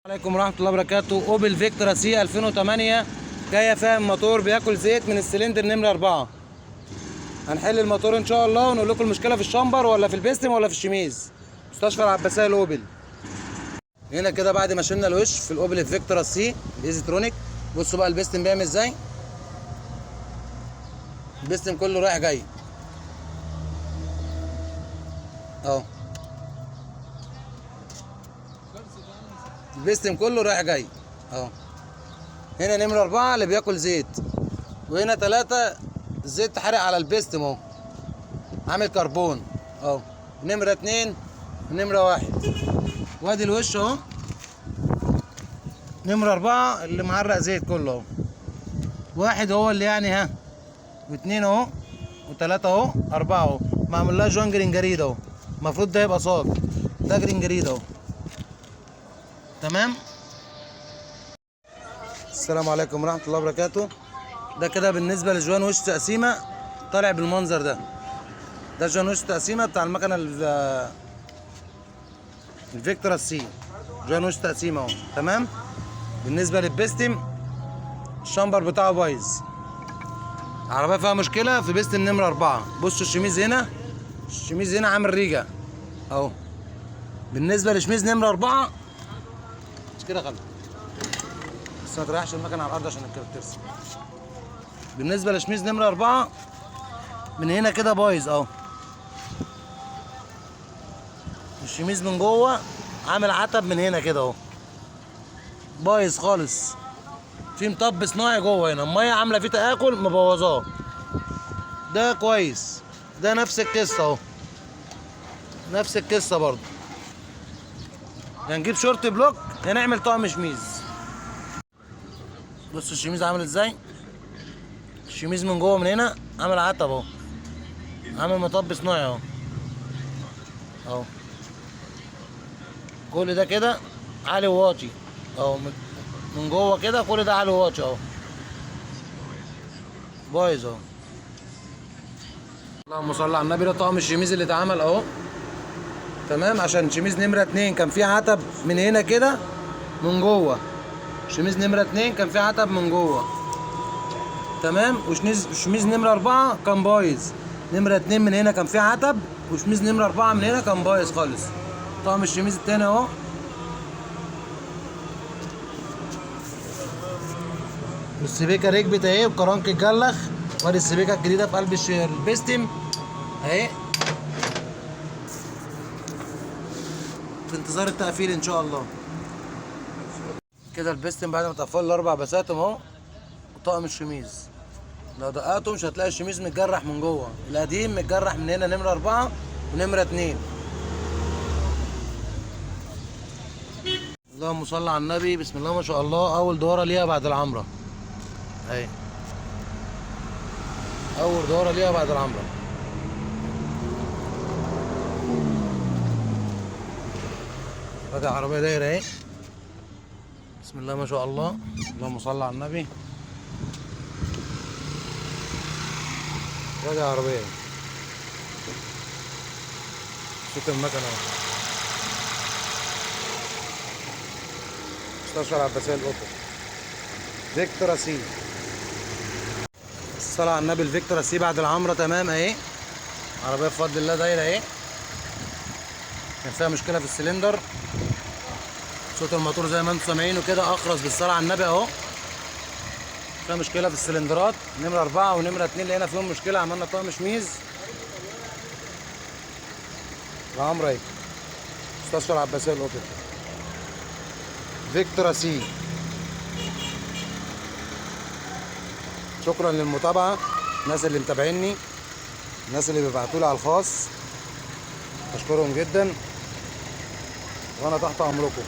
عليكم ورحمة الله وبركاته. اوبل فيكترا سي 2008 جاية فيها الموتور بياكل زيت من السلندر نمره 4. هنحل الموتور ان شاء الله ونقول لكم المشكلة في الشامبر ولا في البستم ولا في الشميز. مستشفى العباسية الاوبل. هنا كده بعد ما شلنا الوش في الاوبل فيكترا سي الايزي ترونيك، بصوا بقى البستم بيعمل ازاي. البستم كله رايح جاي اهو، البستم كله رايح جاي اهو. هنا نمرة 4 اللي بياكل زيت، وهنا 3 الزيت حرق على البستم اهو، عامل كربون اهو. نمرة 2 ونمرة 1، وادي الوش اهو. نمرة 4 اللي معرق زيت كله اهو، 1 هو اللي يعني ها، و2 اهو، و3 اهو، 4 اهو. معمول لها جوان جرينجريد اهو، المفروض ده يبقى صاج، ده جرينجريد اهو. تمام. السلام عليكم ورحمة الله وبركاته. ده كده بالنسبة لجوان وش تقسيمة طالع بالمنظر ده. ده جوان وش تقسيمة بتاع المكنة الفيكترا سي، جوان وش تقسيمة اهو. تمام. بالنسبة للبستم الشامبر بتاعه بايظ، العربية فيها مشكلة في بستم نمرة 4. بصوا الشميز هنا، الشميز هنا عامل ريجة اهو. بالنسبة لشميز نمرة 4 مش كده غلط، بس ما تريحش المكنة على الأرض عشان الكارت ترسم. بالنسبة لشميز نمرة 4 من هنا كده بايظ اهو، الشميز من جوه عامل عتب من هنا كده اهو، بايظ خالص، في مطب صناعي جوه هنا، المية عاملة فيه تآكل مبوظاه. ده كويس، ده نفس القصة اهو، نفس القصة برضه. هنجيب شورت بلوك هنعمل طقم شميز. بصوا الشميز عامل ازاي، الشميز من جوه من هنا عامل عتب اهو، عامل مطب صناعي اهو اهو. كل ده كده عالي وواطي اهو، من جوه كده كل ده عالي وواطي اهو، بايظ اهو. اللهم صل على النبي. ده طقم الشميز اللي اتعمل اهو. تمام. عشان شميز نمرة 2 كان فيه عتب من هنا كده من جوه، شميز نمرة 2 كان فيه عتب من جوه. تمام. وشميز نمرة 4 كان بايظ، نمرة 2 من هنا كان فيه عتب، وشميز نمرة 4 من هنا كان بايظ خالص. طقم الشميز التاني اهو. والسبيكة ركبت اهي، وكرانك اتجلخ، وادي السبيكة الجديدة في قلب البستم اهي، في انتظار التقفيل ان شاء الله. كده البستم بعد ما تقفل الاربع بساتم اهو، وطقم الشميز لو دققته مش هتلاقي الشميز متجرح من جوه، القديم متجرح من هنا نمرة 4 ونمرة 2. اللهم صل على النبي. بسم الله ما شاء الله. اول دوارة ليها بعد العمرة اهي، اول دوارة ليها بعد العمرة. ادي عربية دايرة اهي. بسم الله ما شاء الله. اللهم صل على النبي. وادي عربية اهي، صوت المكنة اهو. مستشفى العباسية الأوبل فيكتورا سي. الصلاة على النبي. الفيكتورا سي بعد العمرة تمام اهي، عربية بفضل الله دايرة اهي. كان فيها مشكلة في السلندر، صوت الموتور زي ما انتم سامعينه كده اخرس بالصلاة على النبي اهو. فيها مشكلة في السلندرات نمرة 4 ونمرة 2 لقينا فيهم مشكلة، عملنا طقم شميز. العمرة اهي، مستشفى العباسية الأوبل فيكتورا سي. شكرا للمتابعة، الناس اللي متابعيني، الناس اللي بيبعتولي على الخاص، اشكرهم جدا، وانا تحت امركم.